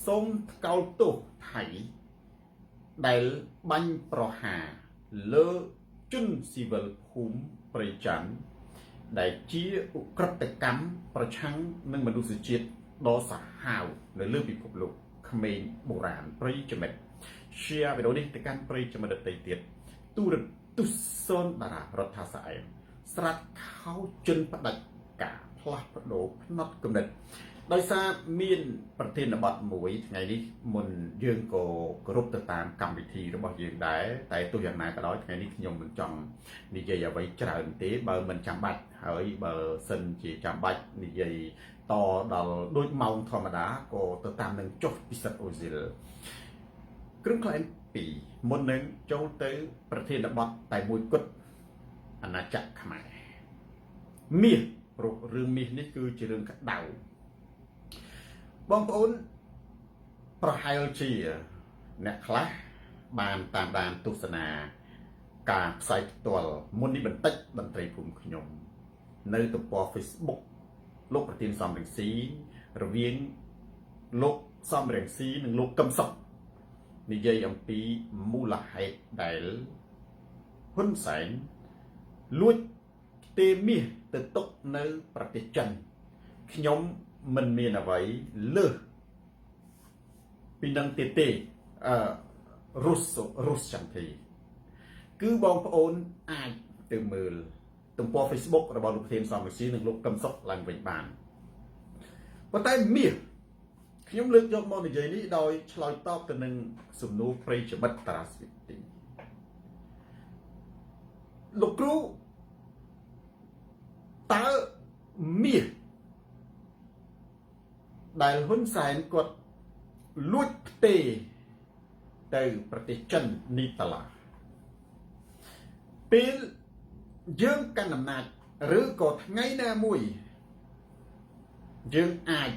សូមថ្កោលទោសថៃដែលបាញ់ប្រហារលើជនស៊ីវិលភូមិព្រៃច័ន្ទដែលជាឧក្រិដ្ឋកម្មប្រឆាំងនឹងមនុស្សជាតិដ៏សាហាវនៅលើពិភពលោកក្មេងបុរាណប្រិយមិត្ត share វីដេអូនេះទៅកាន់ប្រិយមិត្តដទៃទៀតទូរទស្សន៍សូនតារារដ្ឋាសាអែមស្រាត់ខោជនផ្ដាច់ការផ្លាស់ប្ដូរផ្នត់គំនិតដោយសារមានប្រធានបទមួយថ្ងៃនេះមុនយើងក៏គោរពទៅតាមកម្មវិធីរបស់យើងដែរតែទោះយ៉ាងណាក៏ដោយថ្ងៃនេះខ្ញុំមិនចង់និយាយអ្វីច្រើនទេបើមិនចាំបាច់ហើយបើសិនជាចាំបាច់និយាយតដល់ដូចម៉ោងធម្មតាក៏ទៅតាមនឹងចុះពិសិដ្ឋអូស៊ីលគ្រឿងក្លែង2មុននឹងចូលទៅប្រធានបទតែមួយគត់អាណាចក្រខ្មែរមាសព្រោះរឿងមាសនេះគឺជារឿងក្តៅបងប្អូនប្រហែលជាអ្នកខ្លះបានតាមដានទស្សនាការផ្សាយផ្ទាល់មុននេះបន្តិចតន្ត្រីភូមិខ្ញុំ នៅទំព័រ Facebook លោកប្រធានសំរងស៊ីរវាងលោកសំរងស៊ីនិងលោកកឹមសុខនិយាយអំពីមូលហេតុដែលហ៊ុនសែនលួចផ្ទេមាសទៅទុកនៅប្រទេសចិនខ្ញុំមិនមានអ្វីលើសពីនឹងទៀតទេអឺរុសរុសចន្ទធីគឺបងប្អូនអាចទៅមើលទំព័រ Facebook របស់លោកប្រធានសំរងស៊ីនិងលោកកឹមសុខឡើងវិញបានប៉ុន្តែមាសខ្ញុំលើកយកមកនិយាយនេះដោយឆ្លើយតបទៅនឹងសំណួរប្រិយមិត្តតារាស្វិទីលោកគ្រូតើមាសដែលហ៊ុនសែនគាត់លួចផ្ទេទៅប្រទេសចិននីតាឡាពេលយើងកាន់អំណាចឬក៏ថ្ងៃណាមួយយើងអាច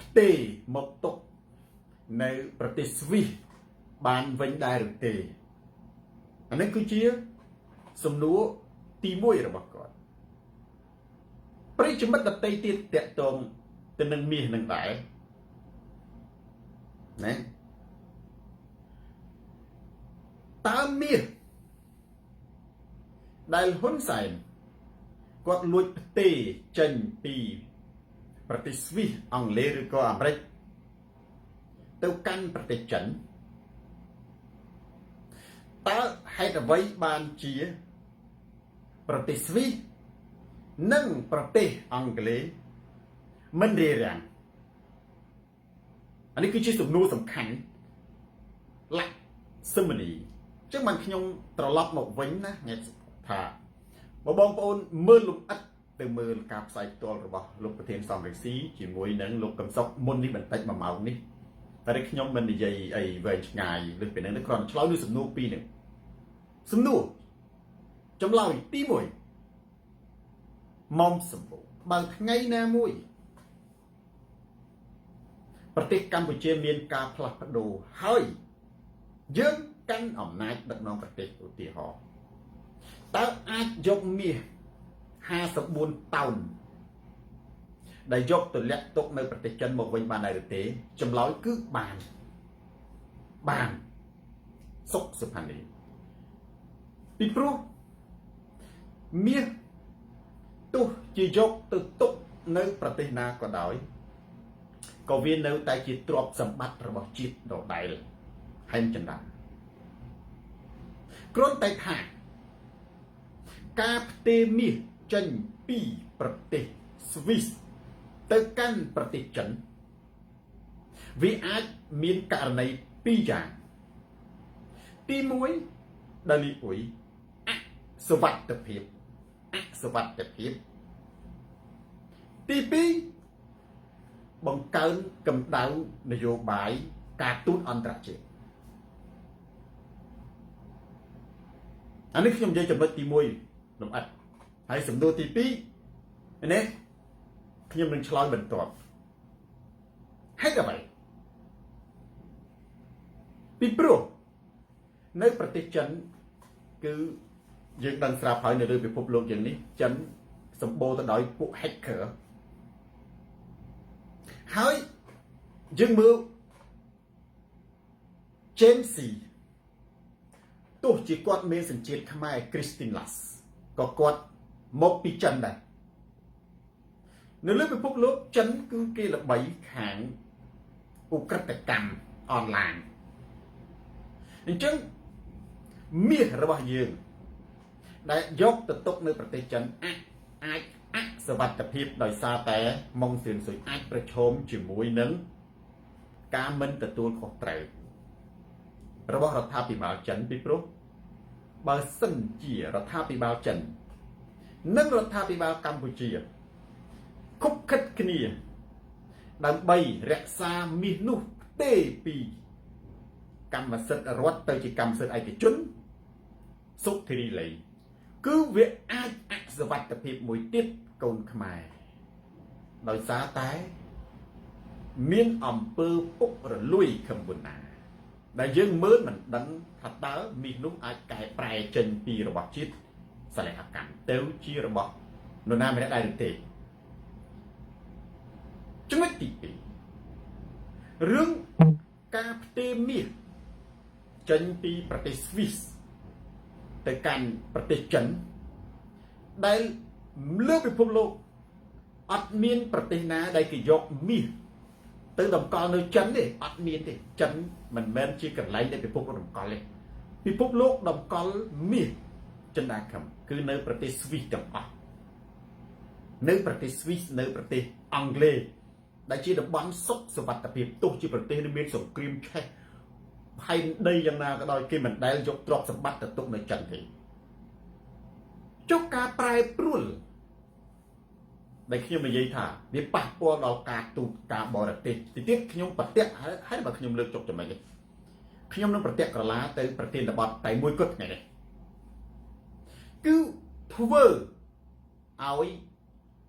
ផ្ទេមកទុកនៅប្រទេសស្វីសបានវិញដែរឬទេអានេះគឺជាសំណួរទី1របស់គាត់ប្រិយមិត្តដតីទៀតតាក់ទងទៅនឹងមាសនឹងដែរណាតើមាសដែលហ៊ុនសែនគាត់លួចផ្ទេចេញពីប្រទេសស្វីសអង់គ្លេសឬក៏អាមេរិកទៅកាន់ប្រទេសចិនតើហេតុអ្វីបានជាប្រទេសស្វីសនិងប្រទេសអង់គ្លេសមិនរារាំងអានេះគឺជាសំណួរសំខាន់លក្ខសមនីអញ្ចឹងបានខ្ញុំត្រឡប់មកវិញណាថ្ងៃថាបើបងប្អូនមើលលំអិតទៅមើលការផ្សាយផ្ទាល់របស់លោកប្រធានសំរងស៊ីជាមួយនឹងលោកកឹមសុខមុននេះបន្តិចមួយម៉ោងនេះតែខ្ញុំមិននិយាយអីវែងឆ្ងាយលើសពីនេះគ្រាន់ឆ្លើយនឹងសំណួរពីរនេះសំណួរចម្លើយទី1មុំសម្បូរបើថ្ងៃណាមួយប្រទេសកម្ពុជាមានការផ្លាស់ប្ដូរហើយយើងកាន់អំណាចដឹកនាំប្រទេសឧទាហរណ៍តើអាចយកមាស54តោនដែលយកទៅលាក់ទុកនៅប្រទេសចិនមកវិញបានដែរឬទេចម្លើយគឺបានបានសុខសុផានីពីព្រោះមាសទោះជាយកទៅទុកនៅប្រទេសណាក៏ដោយក៏វានៅតែជាទ្រព្យសម្បត្តិរបស់ជាតិដដែលហែមចិន្តាគ្រាន់តែថាការផ្ទេរមាសចេញពីប្រទេសស្វីសទៅកាន់ប្រទេសចិនវាអាចមានករណីពីរយ៉ាងទី1ដែលលីអ៊ុយអសុវត្ថិភាពអសុវត្ថិភាពទី2បង្កើនកម្ដៅនយោបាយការទូតអន្តរជាតិអានេះខ្ញុំនិយាយចំណុចទី1លម្អិតហើយសំណួរទី2នេះខ្ញុំនឹងឆ្លើយបន្ទាប់ហេតុអ្វីពីព្រោះនៅប្រទេសចិនគឺយើងដឹងស្រាប់ហើយនៅលើពិភពលោកយ៉ាងនេះចិនសម្បូរទៅដោយពួក hacker ហើយ យើងមើល James C ទោះជាគាត់មានសញ្ជាតិខ្មែរ Christine Lass ក៏គាត់មកពីចិនដែរនៅលើពិភពលោកចិនគឺគេល្បីខាងឧក្រិដ្ឋកម្មអនឡាញអញ្ចឹងមាសរបស់យើងដែលយកទៅទុកនៅប្រទេសចិនអាចអាចអសវត្ថភាពដោយសារតែម៉ុងសៀនស៊ុយអាចប្រឈមជាមួយនឹងការមិនទទួលខុសត្រូវរបស់រដ្ឋាភិបាលចិនពីព្រោះបើសិនជារដ្ឋាភិបាលចិននិងរដ្ឋាភិបាលកម្ពុជាគប់ខិតគ្នាដើម្បីរក្សាមាសនោះផ្ទេពីកម្មសិទ្ធិរដ្ឋទៅជាកម្មសិទ្ធិឯកជនសុធិរីលីគឺវាអាចអសវត្ថភាពមួយទៀតកូនខ្មែរដោយសារតែមានអំពើពុករលួយខឹមបុណាដែលយើងមើលមិនដឹងថាតើមាសនោះអាចកែប្រែចេញពីរបស់ជាតិសិលកម្មទៅជារបស់នរណាម្នាក់ដែរឬទេចំណុចទី2រឿងការផ្ទេរមាសចេញពីប្រទេសស្វីសទៅកាន់ប្រទេសចិនដែលលើពិភពលោកអត់មានប្រទេសណាដែលគេយកមាសទៅតម្កល់នៅចិនទេអត់មានទេចិនមិនមែនជាកន្លែងដែលពិភពលោកតម្កល់ទេពិភពលោកតម្កល់មាសចិនដាខឹមគឺនៅប្រទេសស្វីសទាំងអស់នៅប្រទេសស្វីសនៅប្រទេសអង់គ្លេសដែលជាតំបន់សុខសុវត្ថិភាពទោះជាប្រទេសនេះមានសង្គ្រាមឆេះផែនដីយ៉ាងណាក៏ដោយគេមិនដែលយកទ្រព្យសម្បត្តិទៅទុកនៅចិនទេចុះការប្រែប្រួលដែលខ្ញុំនិយាយថាវាប៉ះពាល់ដល់ការទូតការបរទេសទីទៀតខ្ញុំប្រតិហើយបើខ្ញុំលើកចុកចំណុចនេះខ្ញុំនឹងប្រតិក្រឡាទៅប្រធានបទតែមួយគត់ថ្ងៃនេះគឺធ្វើឲ្យ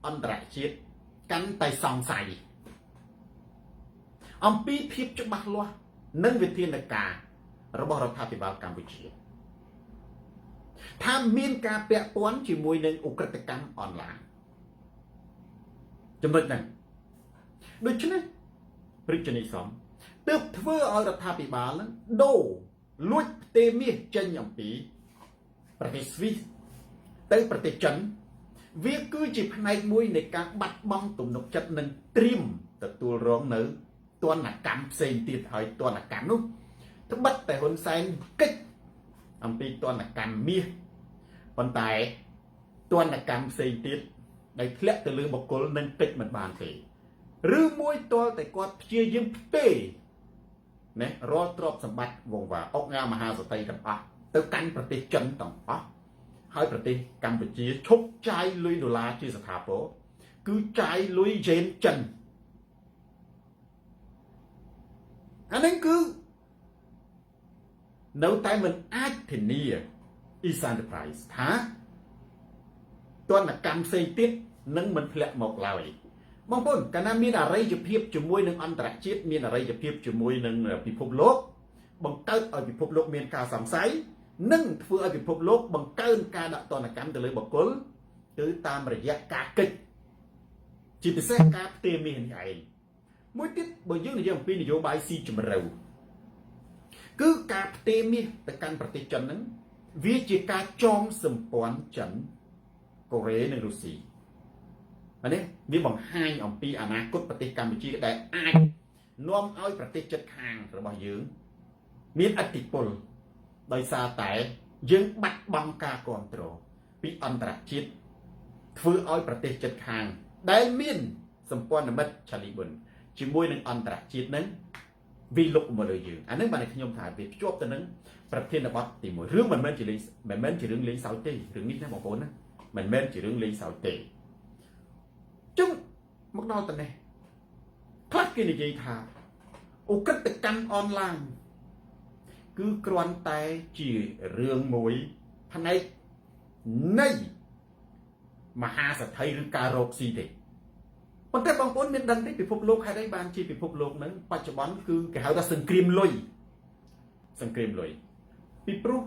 អន្តរជាតិកាន់តែសង្ស័យអំពីភាពច្បាស់លាស់និងវិធានការរបស់រដ្ឋាភិបាលកម្ពុជាថាមានការពាក់ព័ន្ធជាមួយនឹងឧក្រិដ្ឋកម្មអនឡាញចំណុចហ្នឹងដូច្នេះរិជនីសំទើបធ្វើឲ្យរដ្ឋាភិបាលហ្នឹងដូរលួចផ្ទេរមាសចេញអំពីប្រទេសស្វីសទៅប្រទេសចិនវាគឺជាផ្នែកមួយនៃការបាត់បង់ទំនុកចិត្តនិងត្រៀមទទួលរងនៅទណ្ឌកម្មផ្សេងទៀតហើយទណ្ឌកម្មនោះត្បិតតែហ៊ុនសែនកិច្ចអំពីទណ្ឌកម្មមាសប៉ុន្តែទណ្ឌកម្មផ្សេងទៀតដែលធ្លាក់ទៅលើបុគ្គលនឹងកិច្ចមិនបានទេឬមួយទាល់តែគាត់ព្យាយាមផ្ទេរណារាល់ទ្រព្យសម្បត្តិវងវ៉ាអុកញ៉ាមហាសតីទាំងអស់ទៅកាន់ប្រទេសចិនទាំងអស់ហើយប្រទេសកម្ពុជាឈប់ចាយលុយដុល្លារជាស្ថាពរគឺចាយលុយយេនចិនអានេះគឺនៅតែមិនអាចធានា East Enterprise ថាទណ្ឌកម្មផ្សេងទៀតនឹងមិនធ្លាក់មកឡើយបងប្អូនកាលណាមានអរិយភាពជាមួយនឹងអន្តរជាតិមានអរិយភាពជាមួយនឹងពិភពលោកបង្កើតឲ្យពិភពលោកមានការសង្ស័យនិងធ្វើឲ្យពិភពលោកបង្កើនការដាក់ទណ្ឌកម្មទៅលើបុគ្គលគឺតាមរយៈការកិច្ចជាពិសេសការផ្ទេរមាសនេះឯងមួយទៀតបើយើងនិយាយអំពីនយោបាយស៊ីជម្រៅគឺការផ្ទេរមាសទៅកាន់ប្រទេសចិនហ្នឹងវាជាការចងសម្ព័ន្ធចិនកូរ៉េនិងរុស្ស៊ីបាទនេះវាបង្ហាញអំពីអនាគតប្រទេសកម្ពុជាដែលអាចនាំឲ្យប្រទេសជិតខាងរបស់យើងមានឥទ្ធិពលដោយសារតែយើងបាត់បង់ការគ្រប់គ្រងពីអន្តរជាតិធ្វើឲ្យប្រទេសជិតខាងដែលមានសម្ព័ន្ធមិត្តឆាលីប៊ុនជាមួយនឹងអន្តរជាតិនឹងវាលុកមកលើយើងអានេះបានខ្ញុំថាវាភ្ជាប់ទៅនឹងប្រធានបទទី1រឿងមិនមែនជាលេងមិនមែនជារឿងលេងសើចទេរឿងនេះណាបងប្អូនណាមិនមែនជារឿងលេងសើចទេចឹងមកដល់តនេះខ្លះគេនិយាយថាឧក្រិដ្ឋកម្មអនឡាញគឺគ្រាន់តែជារឿងមួយផ្នែកនៃមហាសទ្ធិឬការរកស៊ីទេប៉ុន្តែបងប្អូនមានដឹងទេពិភពលោកហេតុអីបានជាពិភពលោកហ្នឹងបច្ចុប្បន្នគឺគេហៅថាសង្គ្រាមលុយសង្គ្រាមលុយពីព្រោះ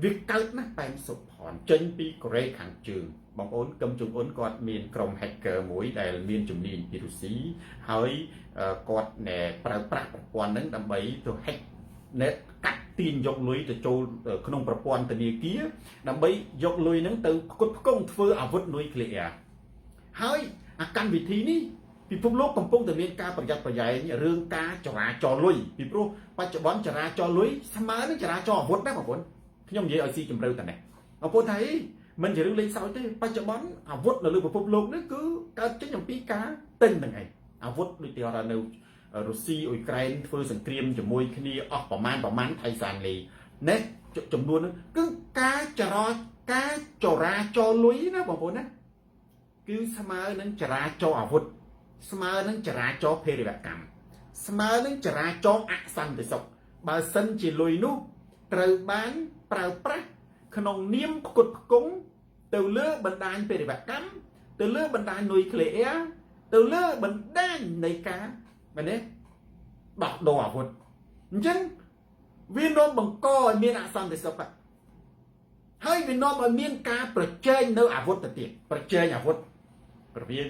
វាកើតណាស់ប៉ែនសុផនចេញពីកូរ៉េខាងជើង បងប្អូនកឹមជុងអ៊ុនគាត់មានក្រុម hacker មួយដែលមានជំនាញពីរុស្ស៊ីហើយគាត់ណែប្រើប្រាស់ប្រព័ន្ធហ្នឹងដើម្បីទៅ hack ណែកាត់ទាញយកលុយទៅចូលក្នុងប្រព័ន្ធធនាគារដើម្បីយកលុយហ្នឹងទៅផ្គត់ផ្គង់ធ្វើអាវុធនុយក្លេអ៊ែរហើយអាកម្មវិធីនេះពិភពលោកកំពុងតែមានការប្រយ័ត្នប្រយែងរឿងការចរាចរលុយពីព្រោះបច្ចុប្បន្នចរាចរលុយស្មើនឹងចរាចរអាវុធណាបងប្អូនខ្ញុំនិយាយឲ្យស៊ីជម្រៅតែនេះបងប្អូនថាអីមិនជារឿងលេងសើចទេបច្ចុប្បន្នអាវុធនៅលើពិភពលោកនេះគឺកើតចេញអំពីការទិញហ្នឹងឯងអាវុធដូចទីថានៅរុស្ស៊ីអ៊ុយក្រែនធ្វើសង្គ្រាមជាមួយគ្នាអស់ប្រមាណប្រមាណថៃសានលីនេះចំនួនហ្នឹងគឺការចរាចរលុយណាបងប្អូនណាគឺស្មើនឹងចរាចរអាវុធស្មើនឹងចរាចរភេរវកម្មស្មើនឹងចរាចរអសន្តិសុខបើសិនជាលុយនោះត្រូវបានប្រើប្រាស់ក្នុងនាមផ្គត់ផ្គង់ទៅលើបណ្ដាញភេរវកម្មទៅលើបណ្ដាញនុយក្លេអ៊ែរទៅលើបណ្ដាញនៃការមែនទេដោះដូរអាវុធអញ្ចឹងវានាំបង្កឲ្យមានអសន្តិសុខហើយវានាំឲ្យមានការប្រជែងនៅអាវុធទៅទៀតប្រជែងអាវុធរវាង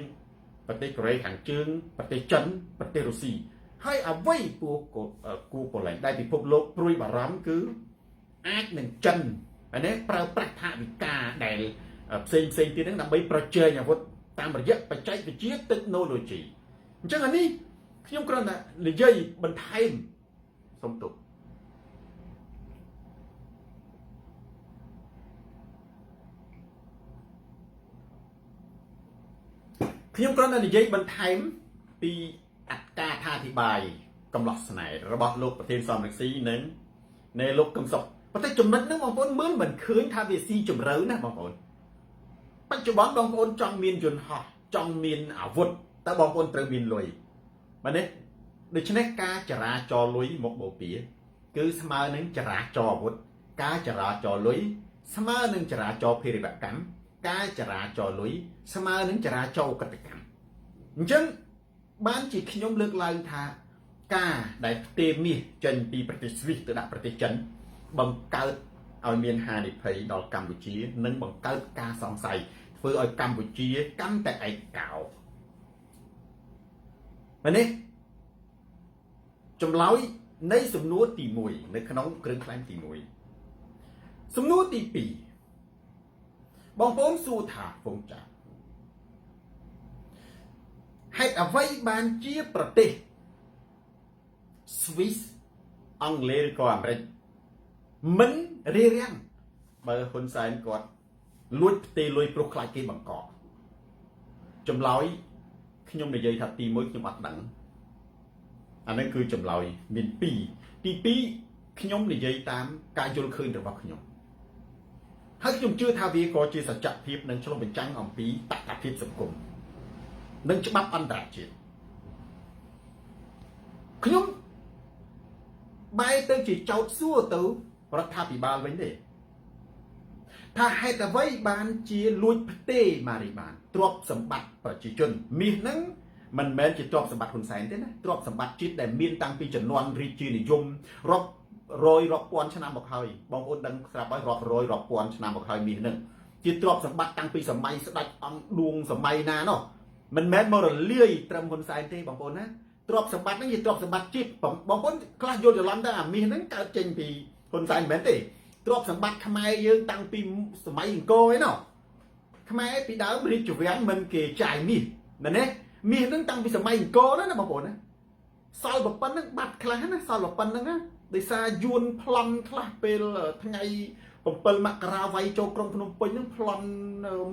ប្រទេសកូរ៉េខាងជើងប្រទេសចិនប្រទេសរុស្ស៊ីហើយអ្វីពូគូប៉ូឡែនដែលពិភពលោកព្រួយបារម្ភគឺអាចនឹងចិនហើយនេះប្រើប្រាស់ថវិកាដែលផ្សេងផ្សេងទៀតហ្នឹងដើម្បីប្រជែងអាវុធតាមរយៈបច្ចេកវិទ្យា technology អញ្ចឹងអានេះខ្ញុំគ្រាន់តែនិយាយបន្ថែមសុំទោសខ្ញុំគ្រាន់តែនិយាយបន្ថែមពីអត្ថាធិប្បាយកំឡោះស្នេហ៍របស់លោកប្រធានសំរងស៊ីនិងនៃលោកកឹមសុខប៉ុន្តែចំណុចហ្នឹងបងប្អូនមើលមិនឃើញថាវាស៊ីជម្រៅណាបងប្អូនបច្ចុប្បន្នបងប្អូនចង់មានយន្តហោះចង់មានអាវុធតើបងប្អូនត្រូវមានលុយបាទនេះដូច្នេះការចរាចរលុយមកបូព៌ាគឺស្មើនឹងចរាចរអាវុធការចរាចរលុយស្មើនឹងចរាចរភេរវកម្មការចរាចរលុយស្មើនឹងចរាចរឧក្រិដ្ឋកម្មអញ្ចឹងបានជាខ្ញុំលើកឡើងថាការដែលផ្ទេរមាសចេញពីប្រទេសស្វីសទៅដាក់ប្រទេសចិនបង្កើតឲ្យមានហានិភ័យដល់កម្ពុជានិងបង្កើតការសង្ស័យធ្វើឲ្យកម្ពុជាកាន់តែឯកោមែនទេចម្លើយនៃសំណួរទី1នៅក្នុងគ្រឿងក្លែមទី1សំណួរទី2បងប្អូនសួរថាពងចាហេតុអ្វីបានជាប្រទេសស្វីសអង់គ្លេសឬក៏អាមេរិកមិនរារាំងបើហ៊ុនសែនគាត់លួចផ្ទេរលុយព្រោះខ្លាចគេបង្កកចម្លើយខ្ញុំនិយាយថាទី1ខ្ញុំអត់ដឹងអានេះគឺចម្លើយមាន2ទី2ខ្ញុំនិយាយតាមការយល់ឃើញរបស់ខ្ញុំហើយខ្ញុំជឿថាវាក៏ជាសច្ចភាពនិងឆ្លុះបញ្ចាំងអំពីតថភាពសង្គមនិងច្បាប់អន្តរជាតិខ្ញុំបែរទៅជាចោតសួរទៅរដ្ឋាភិបាលវិញទេថាហេតុអ្វីបានជាលួចផ្ទេរម៉ារីបានទ្រព្យសម្បត្តិប្រជាជនមាសហ្នឹងមិនមែនជាទ្រព្យសម្បត្តិហ៊ុនសែនទេណាទ្រព្យសម្បត្តិជាតិដែលមានតាំងពីជំនាន់រាជានិយមរាប់រយរាប់ពាន់ឆ្នាំមកហើយបងប្អូនដឹងស្រាប់ហើយរាប់រយរាប់ពាន់ឆ្នាំមកហើយមាសហ្នឹងជាទ្រព្យសម្បត្តិតាំងពីសម័យស្ដេចអង្គឌួងសម័យណានោះមិនមែនមករលាយត្រឹមហ៊ុនសែនទេបងប្អូនណាទ្រព្យសម្បត្តិហ្នឹងជាទ្រព្យសម្បត្តិជាតិបងប្អូនខ្លះយល់ច្រឡំទៅអាមាសហ្នឹងកើតចេញពីហ៊ុនសែនមិនមែនទេទ្រព្យសម្បត្តិខ្មែរយើងតាំងពីសម័យអង្គរឯណោះខ្មែរពីដើមរាជវាំងមិនគេចាយមាសមែនទេមាសហ្នឹងតាំងពីសម័យអង្គរណាបងប្អូនណាសល់ប៉ុណ្្នឹងបាត់ខ្លះណាសល់ប៉ុណ្្នឹងណាដោយសារយួនប្លន់ខ្លះពេលថ្ងៃ7មករាវាយចូលក្រុងភ្នំពេញហ្នឹងប្លន់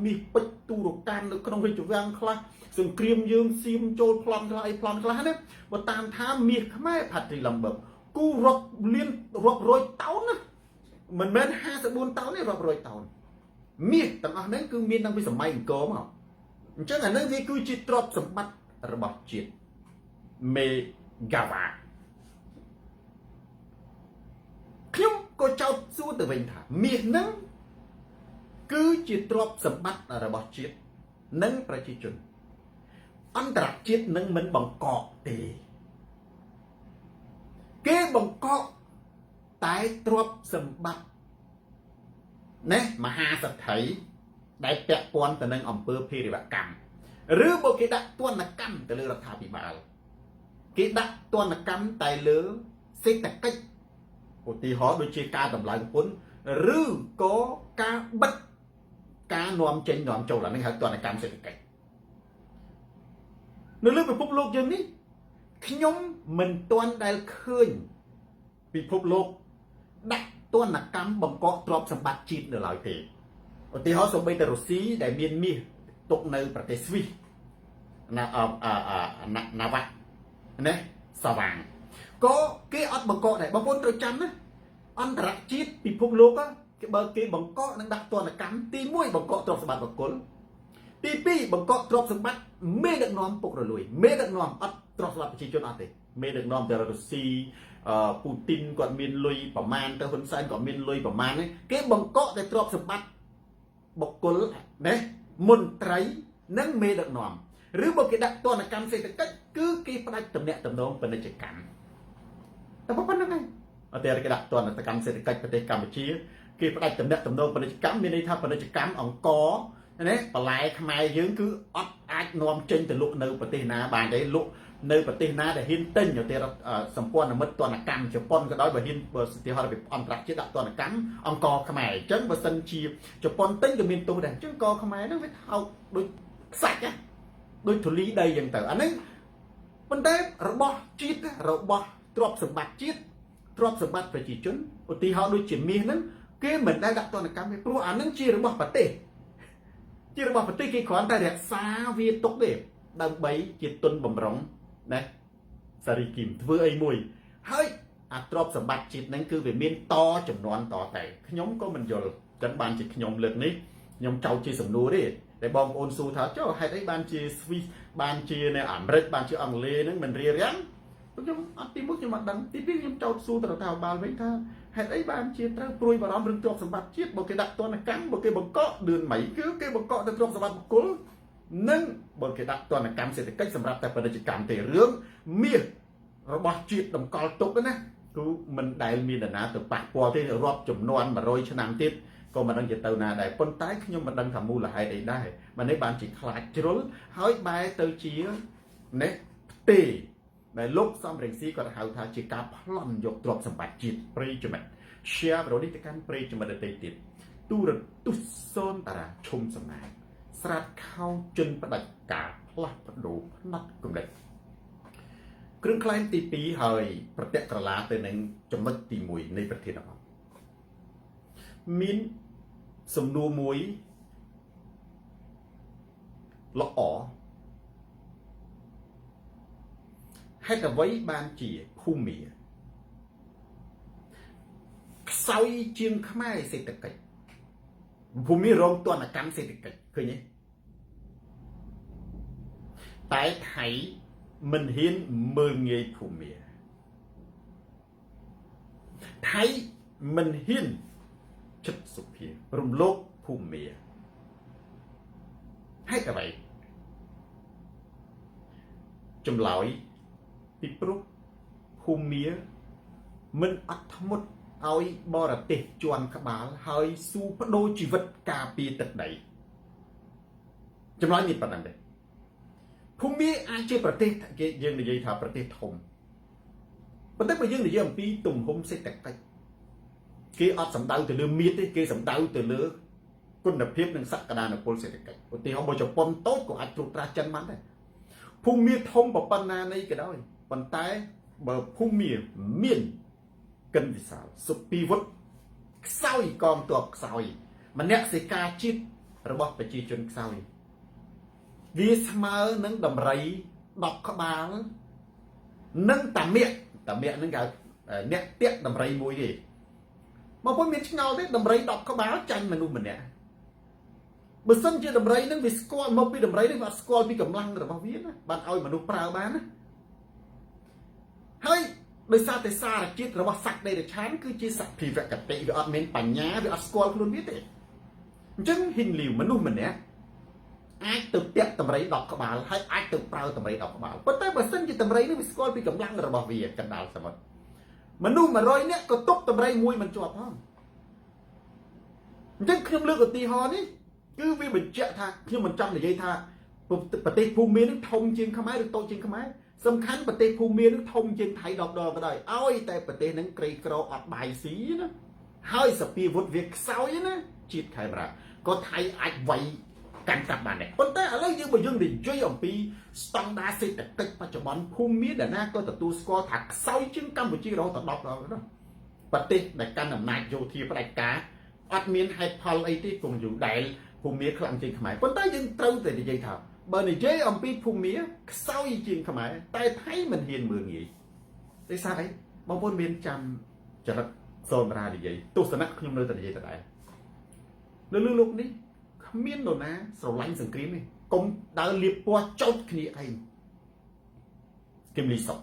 មាសពេជ្រទូរកាននៅក្នុងរាជវាំងខ្លះសង្គ្រាមយើងសៀមចូលប្លន់ខ្លះអីប្លន់ខ្លះណាបើតាមថាមាសខ្មែរផាត្រីឡំបឹកគូរាប់លានរាប់រយតោនណាមិនមែន54តោនទេរាប់រយតោនមាសទាំងអស់ហ្នឹងគឺមានតាំងពីសម័យអង្គរមកអញ្ចឹងអាហ្នឹងវាគឺជាទ្រព្យសម្បត្តិរបស់ជាតិមេហ្គាវ៉ាខ្ញុំក៏ចោទសួរទៅវិញថាមាសហ្នឹងគឺជាទ្រព្យសម្បត្តិរបស់ជាតិនិងប្រជាជនអន្តរជាតិនឹងមិនបង្កកទេគេបង្កកតែទ្រព្យសម្បត្តិណាមហាសទ្ធិ ដែលពាក់ព័ន្ធទៅនឹងអំពើភេរវកម្មឬបើគេដាក់ទណ្ឌកម្មទៅលើរដ្ឋាភិបាលគេដាក់ទណ្ឌកម្មតែលើសេដ្ឋកិច្ចឧទាហរណ៍ដូចជាការតម្លើងពន្ធឬក៏ការបិទការនាំចេញនាំចូលអានេះហៅទណ្ឌកម្មសេដ្ឋកិច្ចនៅលើពិភពលោកយើងនេះខ្ញុំមិនទាន់ដែលឃើញពិភពលោកដាក់ទណ្ឌកម្មបង្កកទ្រព្យសម្បត្តិជាតិនៅឡើយទេឧទាហរណ៍សូម្បីតែរុស្ស៊ីដែលមានមាសទុកនៅប្រទេសស្វីសណាណាវ៉ាណាសាវាងក៏គេអត់បង្កកដែរបងប្អូនត្រូវចាំណាអន្តរជាតិពិភពលោកគេបើគេបង្កកនឹងដាក់ទណ្ឌកម្មទី1បង្កកទ្រព្យសម្បត្តិបុគ្គលទី2បង្កកទ្រព្យសម្បត្តិមេដឹកនាំពុករលួយមេដឹកនាំអត់ទ្រព្យសម្បត្តិប្រជាជនអត់ទេមេដឹកនាំទៅរុស្ស៊ីពូទីនគាត់មានលុយប្រមាណទៅហ៊ុនសែនក៏មានលុយប្រមាណគេបង្កកតែទ្រព្យសម្បត្តិបុគ្គលណាមន្ត្រីនិងមេដឹកនាំឬបើគេដាក់ទណ្ឌកម្មសេដ្ឋកិច្ចគឺគេផ្ដាច់ទំនាក់ទំនងពាណិជ្ជកម្មតែប៉ុណ្្នឹងឯងអត់ទេគេដាក់ទណ្ឌកម្មសេដ្ឋកិច្ចប្រទេសកម្ពុជាគេផ្ដាច់ទំនាក់ទំនងពាណិជ្ជកម្មមានន័យថាពាណិជ្ជកម្មអង្គណាបន្លែខ្មែរយើងគឺអត់អាចនាំចេញទៅលក់នៅប្រទេសណាបានទេលក់នៅប្រទេសណាដែលហ៊ានទិញទៅសម្ព័ន្ធមិត្តទណ្ឌកម្មជប៉ុនក៏ដោយបើហ៊ានបើឧទាហរណ៍ពីអន្តរជាតិដាក់ទណ្ឌកម្មអង្គខ្មែរអញ្ចឹងបើសិនជាជប៉ុនទិញក៏មានទោសដែរអញ្ចឹងកខ្មែរហ្នឹងវាថោកដូចខ្សាច់ណាដូចធូលីដីអញ្ចឹងទៅអាហ្នឹងប៉ុន្តែរបស់ជាតិរបស់ទ្រព្យសម្បត្តិជាតិទ្រព្យសម្បត្តិប្រជាជនឧទាហរណ៍ដូចជាមាសហ្នឹងគេមិនដែលដាក់ទណ្ឌកម្មទេព្រោះអាហ្នឹងជារបស់ប្រទេសជារបស់ប្រទេសគេគ្រាន់តែរក្សាវាទុកទេដើម្បីជាទុនបំរុងណាសារីគីមធ្វើអីមួយហើយអាទ្រព្យសម្បត្តិជាតិហ្នឹងគឺវាមានតចំនួនតតែខ្ញុំក៏មិនយល់ចឹងបានជាខ្ញុំលើកនេះខ្ញុំចោទជាសំណួរទេតែបងប្អូនសួរថាចុះហេតុអីបានជាស្វីសបានជានៅអាមេរិកបានជាអង់គ្លេសហ្នឹងមិនរៀបរៀងខ្ញុំអត់ទីមួយខ្ញុំអត់ដឹងទីពីរខ្ញុំចោទសួរទៅរដ្ឋាភិបាលវិញថាហេតុអីបានជាត្រូវព្រួយបារម្ភរឿងទ្រព្យសម្បត្តិជាតិបើគេដាក់ទណ្ឌកម្មបើគេបង្កកឌឿនមីគឺគេបង្កកទៅទ្រព្យសម្បត្តិបុគ្គលនិងបើគេដាក់ទណ្ឌកម្មសេដ្ឋកិច្ចសម្រាប់តែពាណិជ្ជកម្មទេរឿងមាសរបស់ជាតិតម្កល់ទុកណាគឺមិនដែលមាននរណាទៅប៉ះពាល់ទេរាប់ចំនួន100ឆ្នាំទៀតក៏មិនដឹងជាទៅណាដែរប៉ុន្តែខ្ញុំមិនដឹងថាមូលហេតុអីដែរបាទនេះបានជាខ្លាចជ្រុលហើយបែរទៅជានេះផ្ទេដែលលោកសំរងស៊ីគាត់ហៅថាជាការប្លន់យកទ្រព្យសម្បត្តិជាតិប្រិយមិត្ត share វីដេអូនេះទៅកាន់ប្រិយមិត្តដទៃទៀតទូរទស្សន៍សូនតារាឈុំសំណាងស្រាតខោជន់ផ្ដាច់ការផ្លាស់ប្ដូរផ្នត់គំនិតគ្រឿងក្លែមទី2ហើយប្រតិក្រឡាទៅនឹងចំណុចទី1នៃប្រធានបទមានសំណួរមួយល្អហេតុអ្វីបានជាភូមាខ្សោយជាងខ្មែរសេដ្ឋកិច្ចភូមិរងទណ្ឌកម្មសេដ្ឋកិច្ចឃើញទេតែថៃមិនហ៊ានមើលងាយភូមាថៃមិនហ៊ានចិត្តសុភារំលោភភូមាហេតុអ្វីចម្លើយពីព្រោះភូមាមិនអត់ធ្មត់ឲ្យបរទេសជន់ក្បាលហើយស៊ូបដូរជីវិតការពារទឹកដីចម្លើយមានប៉ុណ្ណឹងទេភូមាអាចជាប្រទេសគេយើងនិយាយថាប្រទេសធំប៉ុន្តែបើយើងនិយាយអំពីទំហំសេដ្ឋកិច្ចគេអត់សំដៅទៅលើមៀតទេគេសំដៅទៅលើគុណភាពនិងសក្តានុពលសេដ្ឋកិច្ចឧទាហរណ៍បើជប៉ុនតូចក៏អាចត្រួតត្រាចិនបានដែរភូមាធំប៉ុណ្ណានៃក៏ដោយប៉ុន្តែបើភូមាមានកិនវិសាលសុពីវុធខ្សោយកងទ័ពខ្សោយមនសិការជាតិរបស់ប្រជាជនខ្សោយវាស្មើនឹងដំរី10ក្បាលនិងតាមៀកតាមៀកហ្នឹងគេហៅអ្នកតាក់ដំរីមួយទេបងប្អូនមានឆ្ងល់ទេដំរី10ក្បាលចាញ់មនុស្សម្នាក់បើសិនជាដំរីហ្នឹងវាស្គាល់មកពីដំរីហ្នឹងវាអត់ស្គាល់ពីកម្លាំងរបស់វាណាបានឲ្យមនុស្សប្រើបានណាហើយដោយសារតែសារជាតិរបស់សត្វដេរឆានគឺជាសភាវគតិវាអត់មានបញ្ញាវាអត់ស្គាល់ខ្លួនវាទេអញ្ចឹងហ៊ិនលីវមនុស្សម្នាក់អាចទៅតាក់តម្រៃ10ក្បាលហើយអាចទៅប្រើតម្រៃ10ក្បាលប៉ុន្តែបើសិនជាតម្រៃនេះវាស្គាល់ពីកម្លាំងរបស់វាកណ្ដាលសមុទ្រមនុស្ស100នាក់ក៏ទប់តម្រៃមួយមិនជាប់ផងអញ្ចឹងខ្ញុំលើកឧទាហរណ៍នេះ គឺវាបញ្ជាក់ថាខ្ញុំមិនចង់និយាយថាប្រទេសភូមានឹងធំជាងខ្មែរឬតូចជាងខ្មែរសំខាន់ប្រទេសភូមានឹងធំជាងថៃ10ដងក៏ដោយឲ្យតែប្រទេសនឹងក្រីក្រអត់បាយស៊ីណាហើយសភាវុធវាខ្សោយណាជាតិខេមរាក៏ថៃអាចវាយកាន់កាប់បានដែរប៉ុន្តែឥឡូវយើងបើយើងនិយាយអំពីស្តង់ដារសេដ្ឋកិច្ចបច្ចុប្បន្នភូមាដែលណាក៏ទទួលស្គាល់ថាខ្សោយជាងកម្ពុជារហូតដល់10ដងណាប្រទេសដែលកាន់អំណាចយោធាផ្ដាច់ការអត់មានហេតុផលអីទេគង់យូដែលភូមាខ្លាំងជាងខ្មែរប៉ុន្តែយើងត្រូវតែនិយាយថាបើនិយាយអំពីភូមាខ្សោយជាងខ្មែរតែថៃមិនហ៊ានមើលងាយដោយសារអីបងប្អូនមានចាំចរិតសូនរានិយាយទស្សនៈខ្ញុំនៅតែនិយាយដដែលនៅលើលោកនេះគ្មាននរណាស្រឡាញ់សង្គ្រាមទេកុំដើរលៀបពណ៌ចោតគ្នាឯងគឹមលីសុក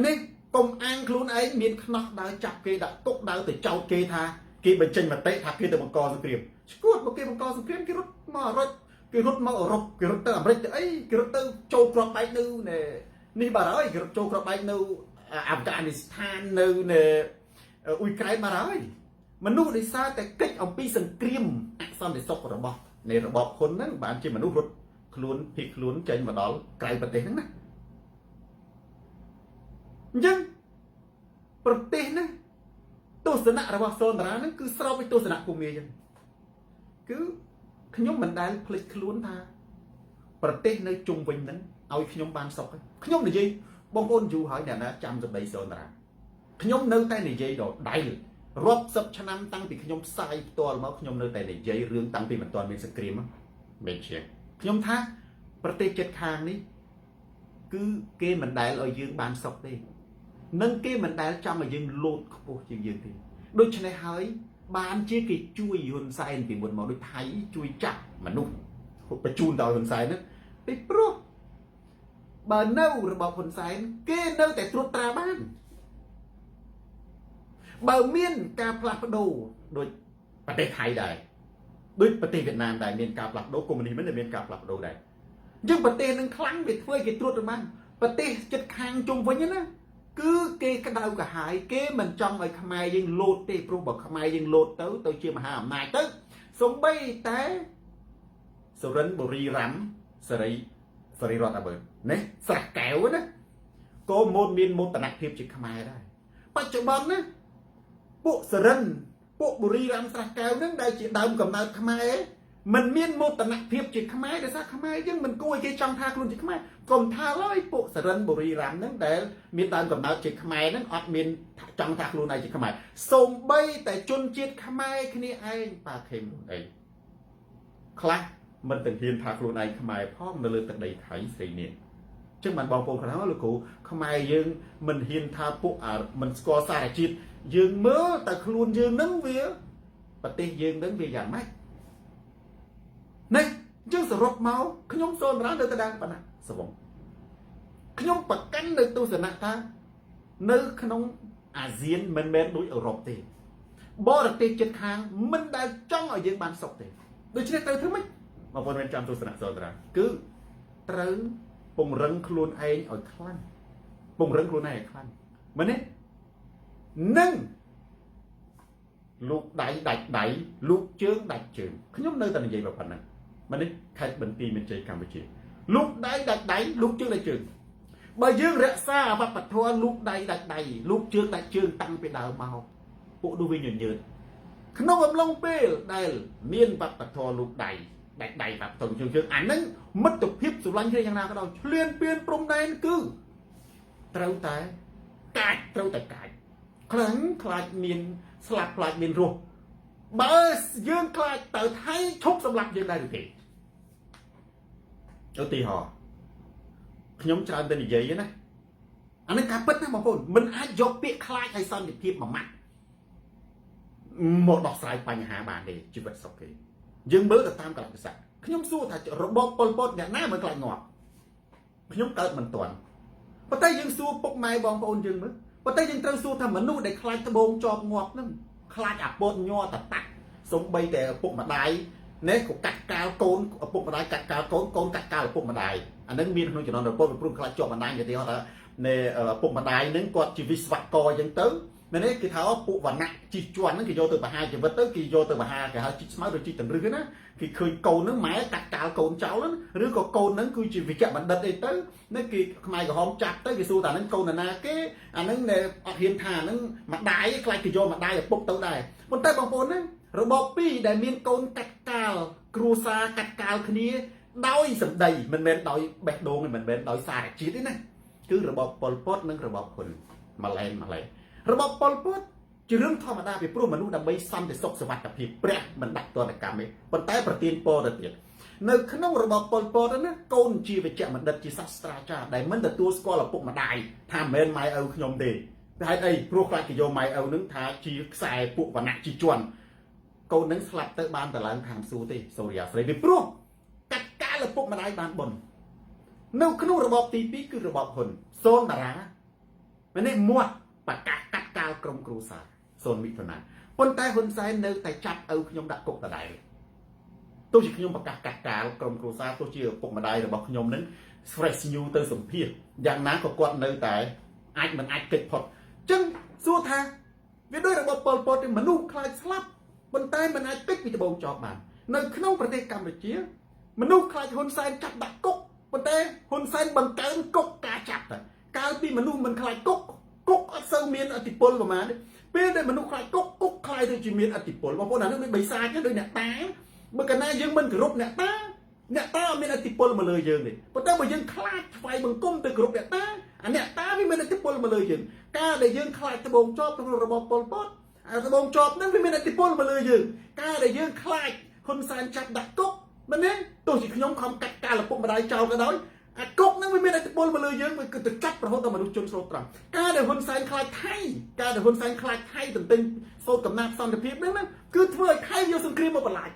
នេះកុំអាងខ្លួនឯងមានខ្នោះដើរចាប់គេដាក់គុកដើរទៅចោតគេថាគេបញ្ចេញមតិថាគេទៅបង្កសង្គ្រាមឈួតបើគេបង្កសង្គ្រាមគេរត់មកអឺរ៉ុបគេរត់មកអឺរ៉ុបគេរត់ទៅអាមេរិកទៅអីគេរត់ទៅចូលគ្រាប់បែកនៅនេះបាទហើយគេរត់ចូលគ្រាប់បែកនៅអាហ្វហ្គានីស្ថាននៅអ៊ុយក្រែនបាទហើយមនុស្សដោយសារតែកិច្ចអំពីសង្គ្រាមអសន្តិសុខរបស់នៃរបបហ៊ុនហ្នឹងបានជាមនុស្សរត់ខ្លួនភៀសខ្លួនចេញមកដល់ក្រៅប្រទេសហ្នឹងណាអញ្ចឹងប្រទេសហ្នឹងទស្សនៈរបស់សូនតារាហ្នឹងគឺស្របvớiទស្សនៈភូមិអញ្ចឹងគឺខ្ញុំមិនដែលភ្លេចខ្លួនថាប្រទេសនៅជុំវិញហ្នឹងឲ្យខ្ញុំបានសុខខ្ញុំនិយាយបងប្អូនយូរហើយអ្នកណាចាំសម្ដីសូនតារាខ្ញុំនៅតែនិយាយដដែលរាប់សិបឆ្នាំតាំងពីខ្ញុំផ្សាយផ្ទាល់មកខ្ញុំនៅតែនិយាយរឿងតាំងពីមិនទាន់មានសង្គ្រាមមិនជាខ្ញុំថាប្រទេសជិតខាងនេះគឺគេមិនដែលឲ្យយើងបានសុខទេនិងគេមិនដែលចង់ឲ្យយើងលោតខ្ពស់ជាងយើងទេដូច្នេះហើយបានជាគេជួយហ៊ុនសែនពីមុនមកដូចថៃជួយចាប់មនុស្សបញ្ជូនដល់ហ៊ុនសែនហ្នឹងពីព្រោះបើនៅរបបហ៊ុនសែនគេនៅតែត្រួតត្រាបានបើមានការផ្លាស់ប្ដូរដូចប្រទេសថៃដែរដូចប្រទេសវៀតណាមដែរមានការផ្លាស់ប្ដូរកុម្មុយនីសមិនមានការផ្លាស់ប្ដូរដែរអញ្ចឹងប្រទេសនឹងខ្លាំងវាធ្វើឲ្យគេត្រួតបានប្រទេសជិតខាងជុំវិញណាគឺគេក្តៅក្រហាយគេមិនចង់ឲ្យខ្មែរយើងលោតទេព្រោះបើខ្មែរយើងលោតទៅទៅជាមហាអំណាចទៅសំបីតែសុរិនបុរីរ៉ាំសេរីសេរីរដ្ឋអាបឺណាស្រះកែវណាក៏មូតមានមោទនភាពជាខ្មែរដែរបច្ចុប្បន្នណាពួកសរិនពួកបុរីរ៉ាំស្រះកែវហ្នឹងដែលជាដើមកំណើតខ្មែរមិនមានមោទនភាពជាខ្មែរដោយសារខ្មែរយើងមិនគួរឲ្យគេចង់ថាខ្លួនជាខ្មែរកុំថាឡើយពួកសរិនបុរីរ៉ាំហ្នឹងដែលមានដើមកំណើតជាខ្មែរហ្នឹងអត់មានចង់ថាខ្លួនឯងជាខ្មែរសូម្បីតែជនជាតិខ្មែរគ្នាឯងប៉ាខេមខ្លួនឯងខ្លះមិនទាំងហ៊ានថាខ្លួនឯងខ្មែរផងនៅលើទឹកដីថៃស្រីនេះចឹងបានបងប្អូនខ្លះលោកគ្រូខ្មែរយើងមិនហ៊ានថាពួកមិនស្គាល់សារជាតិយើងមើលតែខ្លួនយើងនឹងវាប្រទេសយើងនឹងវាយ៉ាងម៉េចនេះអញ្ចឹងសរុបមកខ្ញុំសូមរនៅទៅដល់ប៉ុណ្ណាសវងខ្ញុំប្រកាន់នៅទស្សនៈថានៅក្នុងអាស៊ានមិនមែនដូចអឺរ៉ុបទេបរទេសជិតខាងមិនដែលចង់ឲ្យយើងបានសុខទេដូច្នេះត្រូវធ្វើម៉េចបងប្អូនមានចាំទស្សនៈសូនតាគឺត្រូវពង្រឹងខ្លួនឯងឲ្យខ្លាំងពង្រឹងខ្លួនឯងឲ្យខ្លាំងមែនទេនឹងលូកដៃដាច់ដៃលូកជើងដាច់ជើងខ្ញុំនៅតែនិយាយប៉ុណ្ណឹងមែនទេខេត្តបន្ទាយមានជ័យកម្ពុជាលូកដៃដាច់ដៃលូកជើងដាច់ជើងបើយើងរក្សាវប្បធម៌លូកដៃដាច់ដៃលូកជើងដាច់ជើងតាំងពីដើមមកពួកនោះវាញញើតក្នុងអំឡុងពេលដែលមានវប្បធម៌លូកដៃដាច់ដៃវប្បធម៌ជើងជើងអាហ្នឹងមិត្តភាពស្រឡាញ់គ្នាយ៉ាងណាក៏ដោយឆ្លៀនពៀនព្រំដែនគឺត្រូវតែកាចត្រូវតែកាចខ្លាំងខ្លាចមានស្លាប់ខ្លាចមានរស់បើយើងខ្លាចទៅថៃឈប់សម្លាប់យើងដែរឬទេឧទាហរណ៍ខ្ញុំច្រើនតែនិយាយណាអានេះការពិតណាបងប្អូនមិនអាចយកពាក្យខ្លាចឲ្យសន្តិភាពមួយម៉ាត់មកដោះស្រាយបញ្ហាបានទេជីវិតសុខគេយើងមើលទៅតាមកលៈទេសៈខ្ញុំសួរថារបបប៉ុលពតអ្នកណាមិនខ្លាចងាប់ខ្ញុំកើតមិនទាន់ប៉ុន្តែយើងសួរពុកម៉ែបងប្អូនយើងមើលប៉ុន្តែយើងត្រូវសួរថាមនុស្សដែលខ្លាចត្បូងជាប់ងាប់ហ្នឹងខ្លាចអាពតញ័រតតាក់សំបីតែឪពុកម្ដាយនេះក៏កាត់កាលកូនឪពុកម្ដាយកាត់កាលកូនកូនកាត់កាលឪពុកម្ដាយអានឹងមានក្នុងចំណោមឪពុកព្រោះខ្លាចជាប់បណ្ដាញគេទីថានៃឪពុកម្ដាយហ្នឹងគាត់ជាវិស្វករអញ្ចឹងទៅ មែនទេគេថាពួកវណ្ណៈជីជន់ហ្នឹងគេយកទៅបហាជីវិតទៅគេយកទៅបហាគេហៅជីកស្មៅឬជីកតម្រឹសណាគេឃើញកូនហ្នឹងម៉ែកាត់កាលកូនចោលឬក៏កូនហ្នឹងគឺជាវិជ្ជបណ្ឌិតអីទៅនេះគេខ្មែរក្រហមចាប់ទៅគេសួរថាហ្នឹងកូននរណាគេអាហ្នឹងអត់ហ៊ានថាហ្នឹងម្ដាយខ្លាចគេយកម្ដាយឪពុកទៅដែរប៉ុន្តែបងប្អូនណារបបពីរដែលមានកូនកាត់កាលគ្រួសារកាត់កាលគ្នាដោយសម្ដីមិនមែនដោយបេះដូងទេមិនមែនដោយសារជាតិទេណាគឺរបបប៉ុលពតនិងរបបហ៊ុនម៉ាឡែនម៉ាឡែរបបប៉ុលពតជារឿងធម្មតាពីព្រោះមនុស្សដើម្បីសន្តិសុខសុវត្ថិភាពព្រះមិនដាក់ទណ្ឌកម្មទេប៉ុន្តែប្រទានពរទៅទៀតនៅក្នុងរបបប៉ុលពតណាកូនជាវិជ្ជបណ្ឌិតជាសាស្ត្រាចារ្យដែលមិនទទួលស្គាល់ឪពុកម្ដាយថាមិនមែនម៉ែឪខ្ញុំទេហេតុអីព្រោះខ្លាចគេយកម៉ែឪនឹងថាជាខ្សែពួកវណ្ណៈជីជន់កូននឹងស្លាប់ទៅបានតឡើងខាងសួគ៌ទេសូរិយាស្រីពីព្រោះកាត់កាលឪពុកម្ដាយបានបុណ្យនៅក្នុងរបបទី2គឺរបបហ៊ុនសូនតារាម្នេះមាត់ប្រកាសកាត់កាលក្រុមគ្រួសារសូនមិថុនាប៉ុន្តែហ៊ុនសែននៅតែចាប់ឪខ្ញុំដាក់គុកដដែលទោះជាខ្ញុំប្រកាសកាត់កាលក្រុមគ្រួសារទោះជាឪពុកម្ដាយរបស់ខ្ញុំនឹង fresh new ទៅសម្ភាសយ៉ាងណាក៏គាត់នៅតែអាចមិនអាចគេចផុតអញ្ចឹងសួរថាវាដោយរបបប៉ុលពតទេមនុស្សខ្លាចស្លាប់ប៉ុន្តែមិនអាចគេចពីត្បូងចបបាននៅក្នុងប្រទេសកម្ពុជាមនុស្សខ្លាចហ៊ុនសែនចាប់ដាក់គុកប៉ុន្តែហ៊ុនសែនបង្កើនគុកការចាប់តែកាលពីមនុស្សមិនខ្លាចគុកគុកអត់សូវមានអធិពលប្រហែលទេពេលដែលមនុស្សខ្លាចគុកគុកខ្លាចទៅជាមានអធិពលបងប្អូនអានេះដូចបិសាចដូចអ្នកតាបើកាលណាយើងមិនគោរពអ្នកតាអ្នកតាអត់មានអធិពលមកលើយើងទេប៉ុន្តែបើយើងខ្លាចថ្វាយបង្គំទៅគោរពអ្នកតាអាអ្នកតាវាមានអធិពលមកលើយើងការដែលយើងខ្លាចត្បូងជាប់ក្នុងរបបប៉ុលពតអាត្បូងជាប់ហ្នឹងវាមានអធិពលមកលើយើងការដែលយើងខ្លាចហ៊ុនសែនចាប់ដាក់គុកមែនទេទោះជាខ្ញុំខំកាត់ការឪពុកម្ដាយចោលក៏ដោយអាគុកហ្នឹងវាមានអធិពលមកលើយើងវាគឺទៅចាប់រហូតដល់មនុស្សជនស្លូតត្រង់ការដែលហ៊ុនសែនខ្លាចថៃការដែលហ៊ុនសែនខ្លាចថៃទន្ទិញសូត្រកំណាព្យសន្តិភាពហ្នឹងណាគឺធ្វើឲ្យថៃយកសង្គ្រាមមកបន្លាច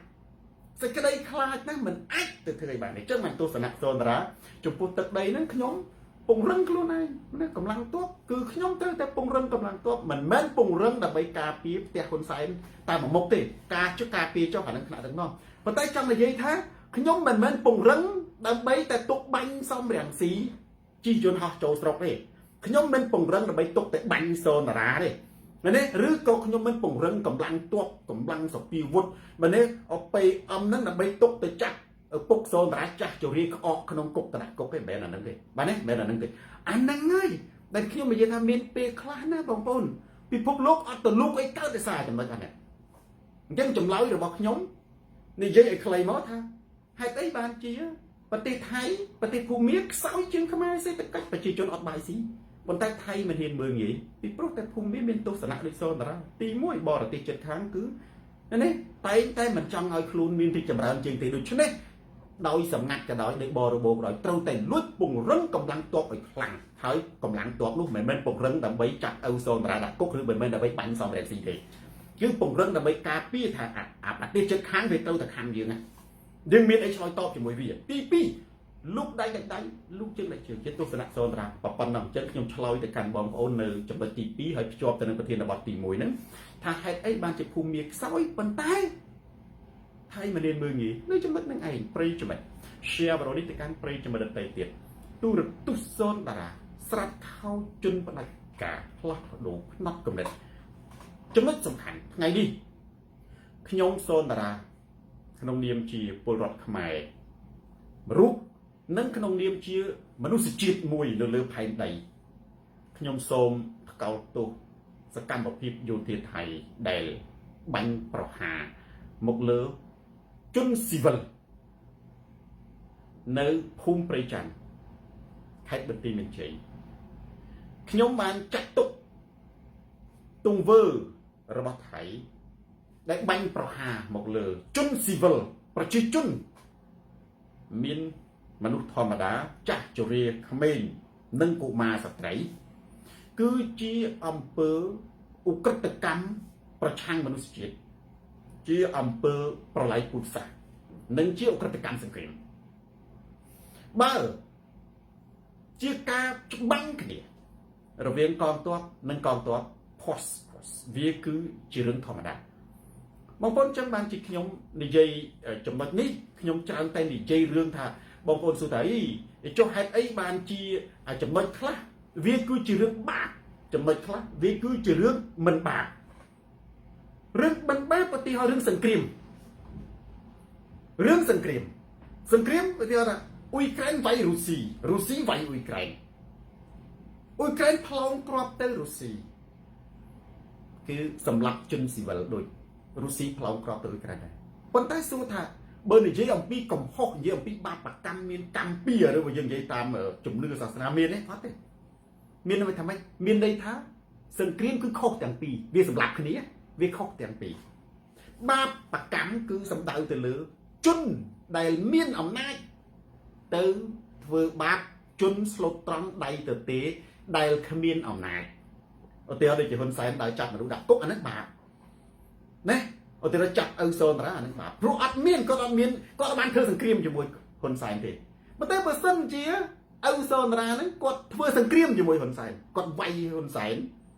សេចក្តីខ្លាចហ្នឹងមិនអាចទៅធ្វើឲ្យបានអញ្ចឹងបានទស្សនៈសូនតារាចំពោះទឹកដីហ្នឹងខ្ញុំពង្រឹងខ្លួនឯងណាកម្លាំងទ័ពគឺខ្ញុំត្រូវតែពង្រឹងកម្លាំងទ័ពមិនមែនពង្រឹងដើម្បីការពារផ្ទះហ៊ុនសែនតែមួយមុខទេការចុះការពារចុះអានឹងថ្នាក់ដឹកនាំប៉ុន្តែចង់និយាយថាខ្ញុំមិនមែនពង្រឹងដើម្បីតែទុកបាញ់សំរាំងស៊ីជីយន្តហោះចូលស្រុកទេខ្ញុំមិនពង្រឹងដើម្បីទុកតែបាញ់សូនតារាទេមែនទេឬក៏ខ្ញុំមិនពង្រឹងកម្លាំងទ័ពកម្លាំងសពាវុធមែនទេអប៉េអមហ្នឹងដើម្បីទុកទៅចាប់ឪពុកសូនតារាចាស់ជរាក្អកក្នុងគុកតដាក់គុកទេមិនមែនអាហ្នឹងទេបាទទេមិនមែនអាហ្នឹងទេអាហ្នឹងហើយដែលខ្ញុំនិយាយថាមានពេលខ្លះណាបងប្អូនពិភពលោកអត់ទៅលូកអីកើតដោយសារចំណុចអានេះអញ្ចឹងចម្លើយរបស់ខ្ញុំនិយាយឲ្យខ្លីមកថាហេតុអីបានជាប្រទេសថៃប្រទេសភូមាខ្សោយជាងខ្មែរសេដ្ឋកិច្ចប្រជាជនអត់បាយស៊ីប៉ុន្តែថៃមិនហ៊ានមើងងាយពីព្រោះតែភូមិមានទស្សនៈដូចសូនតារាទី1បរទេសជិតខាងគឺនេះតែងតែមិនចង់ឲ្យខ្លួនមានទីចម្រើនជាងទេដូច្នេះដោយសម្ងាត់ក៏ដោយដោយបរិបូរក៏ដោយត្រូវតែលួចពង្រឹងកម្លាំងទ័ពឲ្យខ្លាំងហើយកម្លាំងទ័ពនោះមិនមែនពង្រឹងដើម្បីចាប់ឪសូនតារាដាក់គុកឬមិនមែនដើម្បីបាញ់សំរងស៊ីទេគឺពង្រឹងដើម្បីការពារថាអាប្រទេសជិតខាងវាត្រូវតែខំយើងណាយើងមានអីឆ្លើយតបជាមួយវាទី2លូកដៃដៃដៃលូកជើងដៃជើងជាទស្សនៈសូនតារាប៉ុណ្ណឹងអញ្ចឹងខ្ញុំឆ្លើយទៅកាន់បងប្អូននៅចំណុចទី2ហើយភ្ជាប់ទៅនឹងប្រធានបទទី1ហ្នឹងថាហេតុអីបានជាភូមិមាខ្សោយប៉ុន្តែថៃមិនរៀនមើងងាយនៅចំណុចហ្នឹងឯងប្រិយមិត្ត share វីដេអូនេះទៅកាន់ប្រិយមិត្តដទៃទៀតទូរទស្សន៍សូនតារាស្រាប់ខោជន់ផ្ដាច់ការផ្លាស់ប្ដូរផ្នត់គំនិតចំណុចសំខាន់ថ្ងៃនេះខ្ញុំសូនតារាក្នុងនាមជាពលរដ្ឋខ្មែររូបនិងក្នុងនាមជាមនុស្សជាតិមួយនៅលើផែនដីខ្ញុំសូមថ្កោលទោសសកម្មភាពយោធាថៃដែលបាញ់ប្រហារមកលើជនស៊ីវិលនៅភូមិព្រៃច័ន្ទខេត្តបន្ទាយមានជ័យខ្ញុំបានចាត់ទុកទង្វើរបស់ថៃដែលបាញ់ប្រហារមកលើជនស៊ីវិលប្រជាជនមានមនុស្សធម្មតាចាស់ជរាក្មេងនិងកុមារស្ត្រីគឺជាអំពើឧក្រិដ្ឋកម្មប្រឆាំងមនុស្សជាតិជាអំពើប្រល័យពូជសាសន៍និងជាឧក្រិដ្ឋកម្មសង្គ្រាមបើជាការច្បាំងគ្នារវាងកងទ័ពនិងកងទ័ព post វាគឺជារឿងធម្មតាបងប្អូនចឹងបានជាខ្ញុំនិយាយចំណុចនេះខ្ញុំច្រើនតែនិយាយរឿងថាបងប្អូនសួរថាអីចុះហេតុអីបានជាចំណុចខ្លះវាគឺជារឿងបាប ចំណុចខ្លះវាគឺជារឿងមិនបាបរឿងមិនបាបឧទាហរណ៍រឿងសង្គ្រាមរឿងសង្គ្រាមសង្គ្រាមឧទាហរណ៍ថាអ៊ុយក្រែនវាយរុស្ស៊ីរុស្ស៊ីវាយអ៊ុយក្រែនអ៊ុយក្រែនផ្លោងគ្រាប់ទៅរុស្ស៊ីគឺសម្លាប់ជនស៊ីវិលដូចរុស្ស៊ីផ្លោងគ្រាប់ទៅអ៊ុយក្រែនដែរប៉ុន្តែសួរថាបើនិយាយអំពីកំហុសនិយាយអំពីបាបកម្មមានកម្មពៀឬបើយើងនិយាយតាមជំនឿសាសនាមានទេអត់ទេមានន័យថាម៉េចមានន័យថាសង្គ្រាមគឺខុសទាំងពីរវាសម្លាប់គ្នាវាខុសទាំងពីរបាបកម្មគឺសំដៅទៅលើជនដែលមានអំណាចទៅធ្វើបាបជនស្លូតត្រង់ដៃទៅទេដែលគ្មានអំណាចឧទាហរណ៍ដូចជាហ៊ុនសែនដើរចាប់មនុស្សដាក់គុកអាហ្នឹងបាបណាឧទាហរណ៍ចាប់ឪសូនតារាអាហ្នឹងបាបព្រោះអត់មានគាត់អត់មានគាត់អត់បានធ្វើសង្គ្រាមជាមួយហ៊ុនសែនទេប៉ុន្តែបើសិនជាឪសូនតារាហ្នឹងគាត់ធ្វើសង្គ្រាមជាមួយហ៊ុនសែនគាត់វាយហ៊ុនសែន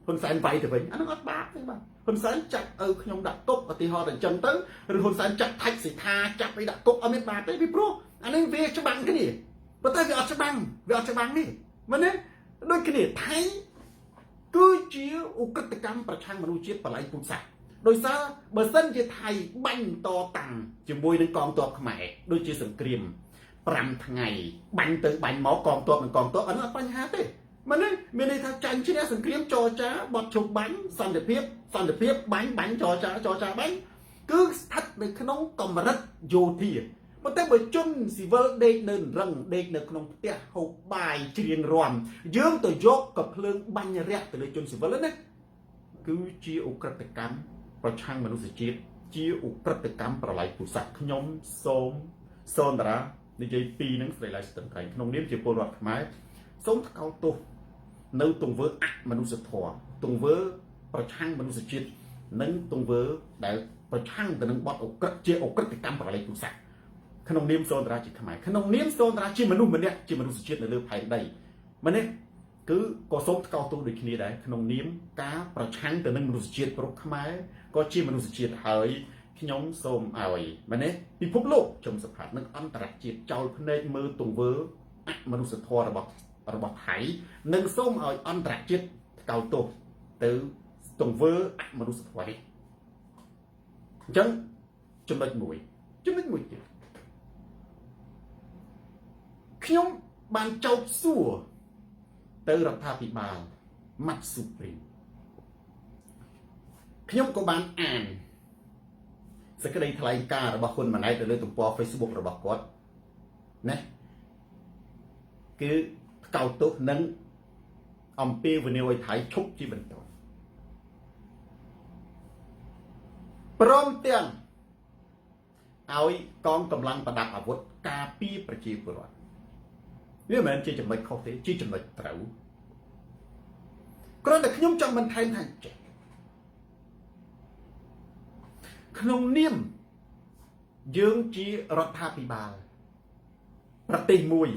ហ៊ុនសែនវាយទៅវិញអាហ្នឹងអត់បាបទេបាទហ៊ុនសែនចាប់ឪខ្ញុំដាក់គុកឧទាហរណ៍តែអញ្ចឹងទៅឬហ៊ុនសែនចាប់ថាច់សិដ្ឋាចាប់អីដាក់គុកអត់មានបាបទេពីព្រោះអានេះវាច្បាំងគ្នាប៉ុន្តែវាអត់ច្បាំងវាអត់ច្បាំងនេះមែនទេដូចគ្នាថៃគឺជាឧក្រិដ្ឋកម្មប្រឆាំងមនុស្សជាតិបល័យពូជសាសន៍ដោយសារបើសិនជាថៃបាញ់តតាំងជាមួយនឹងកងទ័ពខ្មែរដូចជាសង្គ្រាម5ថ្ងៃបាញ់ទៅបាញ់មកកងទ័ពនិងកងទ័ពអានោះអត់បញ្ហាទេមែនទេមានន័យថាចាញ់ឈ្នះសង្គ្រាមចរចាបត់ឈប់បាញ់សន្តិភាពសន្តិភាពបាញ់បាញ់ចរចាចរចាបាញ់គឺស្ថិតនៅក្នុងកម្រិតយោធាប៉ុន្តែបើជនស៊ីវិលដេកនៅរឹងដេកនៅក្នុងផ្ទះហូបបាយច្រៀងរាំយើងទៅយកកភ្លើងបាញ់រះទៅលើជនស៊ីវិលណាគឺជាឧក្រិដ្ឋកម្មប្រឆាំងមនុស្សជាតិជាឧក្រិដ្ឋកម្មប្រល័យពូជសាសន៍ខ្ញុំសូមសូនតារានិយាយពីរនឹងស្រីឡៃស្ទឹងត្រែងក្នុងនាមជាពលរដ្ឋខ្មែរសូមថ្កោលទោសនៅទង្វើអមនុស្សធម៌ទង្វើប្រឆាំងមនុស្សជាតិនិងទង្វើដែលប្រឆាំងទៅនឹងបទឧក្រិដ្ឋជាឧក្រិដ្ឋកម្មប្រល័យពូជសាសន៍ក្នុងនាមសូនតារាជាខ្មែរក្នុងនាមសូនតារាជាមនុស្សម្នាក់ជាមនុស្សជាតិនៅលើផែនដីម្នាក់គឺក៏សូមថ្កោលទោសដូចគ្នាដែរក្នុងនាមការប្រឆាំងទៅនឹងមនុស្សជាតិព្រោះខ្មែរក៏ជាមនុស្សជាតិហើយខ្ញុំសូមឲ្យម្នេះពិភពលោកជំសភានិងអន្តរជាតិចោលភ្នែកមើលទង្វើអមនុស្សធម៌របស់ថៃនិងសូមឲ្យអន្តរជាតិថ្កោលទោសទៅទង្វើអមនុស្សធម៌នេះអញ្ចឹងចំណុចមួយចំណុចមួយទៀតខ្ញុំបានចោទសួរទៅរដ្ឋាភិបាលម៉ាត់ស៊ូព្រីមខ្ញុំក៏បានអានសេចក្តីថ្លែងការណ៍របស់ហ៊ុនម៉ាណែតទៅលើទំព័រ Facebook របស់គាត់ណាគឺថ្កោលទោសនិងអំពាវនាវឲ្យថៃឈប់ជាបន្តព្រមទាំងឲ្យកងកម្លាំងប្រដាប់អាវុធការពារប្រជាពលរដ្ឋវាមិនមែនជាចំណុចខុសទេជាចំណុចត្រូវគ្រាន់តែខ្ញុំចង់បន្ថែមថាចេះក្នុងនាមយើងជារដ្ឋាភិបាលប្រទេសមួយ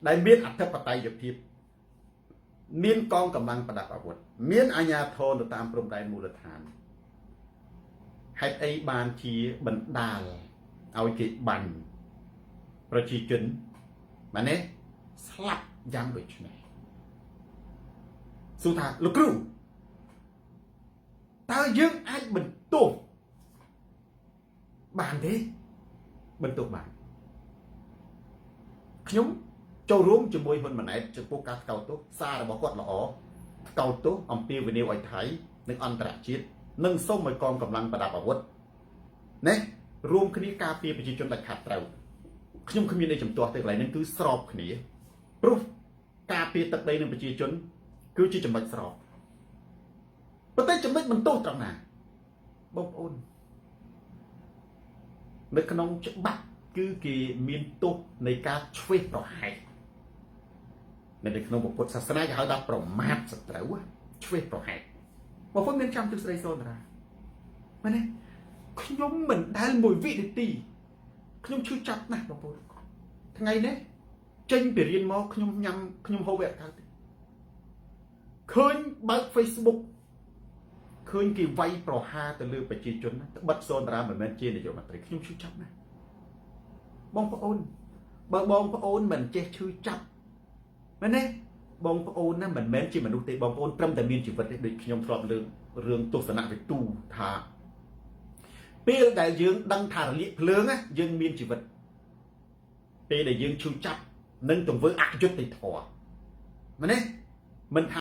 ដែលមានអធិបតេយ្យភាពមានកងកម្លាំងប្រដាប់អាវុធមានអាជ្ញាធរនៅតាមព្រំដែនមូលដ្ឋានហេតុអីបានជាបណ្ដាលឲ្យគេបាញ់ប្រជាជនមែនទេស្លាប់យ៉ាងដូចនេះសួរថាលោកគ្រូតើយើងអាចបន្ទោសបានទេបន្ទោសបានខ្ញុំចូលរួមជាមួយហ៊ុនម៉ាណែតចំពោះការថ្កោលទោសសាររបស់គាត់ល្អថ្កោលទោសអំពាវនាវឲ្យថៃនិងអន្តរជាតិនិងសូមឲ្យកងកម្លាំងប្រដាប់អាវុធណារួមគ្នាការពារប្រជាជនដាច់ខាតត្រូវខ្ញុំគ្មានអីជំទាស់ទេកន្លែងហ្នឹងគឺស្របគ្នាព្រោះការពារទឹកដីនិងប្រជាជនគឺជាចំណុចស្របប៉ុន្តែចំណុចបន្ទោសត្រង់ណាបងប្អូននៅក្នុងច្បាប់គឺគេមានទោសនៃការឆ្វេសប្រហែសនៅក្នុងពុទ្ធសាសនាគេហៅថាប្រមាថសត្រូវឆ្វេសប្រហែសបងប្អូនមានចាំទិស្រីសូនតារាមែនទេខ្ញុំមិនដែលមួយវិនាទីខ្ញុំឈឺចាប់ណាស់បងប្អូនថ្ងៃនេះចេញពីរៀនមកខ្ញុំញ៉ាំខ្ញុំហូបវាអត់កើតទេឃើញបើក Facebook ឃើញគេវាយប្រហារទៅលើប្រជាជនត្បិតសូនតារាមិនមែនជានាយករដ្ឋមន្ត្រីខ្ញុំឈឺចាប់ណាស់បងប្អូនបើបងប្អូនមិនចេះឈឺចាប់មែនទេ បងប្អូនណាមិនមែនជាមនុស្សទេបងប្អូនត្រឹមតែមានជីវិតទេដូចខ្ញុំធ្លាប់លើករឿងទស្សនវិទូថាពេលដែលយើងដឹងថារលាកភ្លើងណាយើងមានជីវិតពេលដែលយើងឈឺចាប់នឹងទង្វើអយុត្តិធម៌មែនទេមិនថា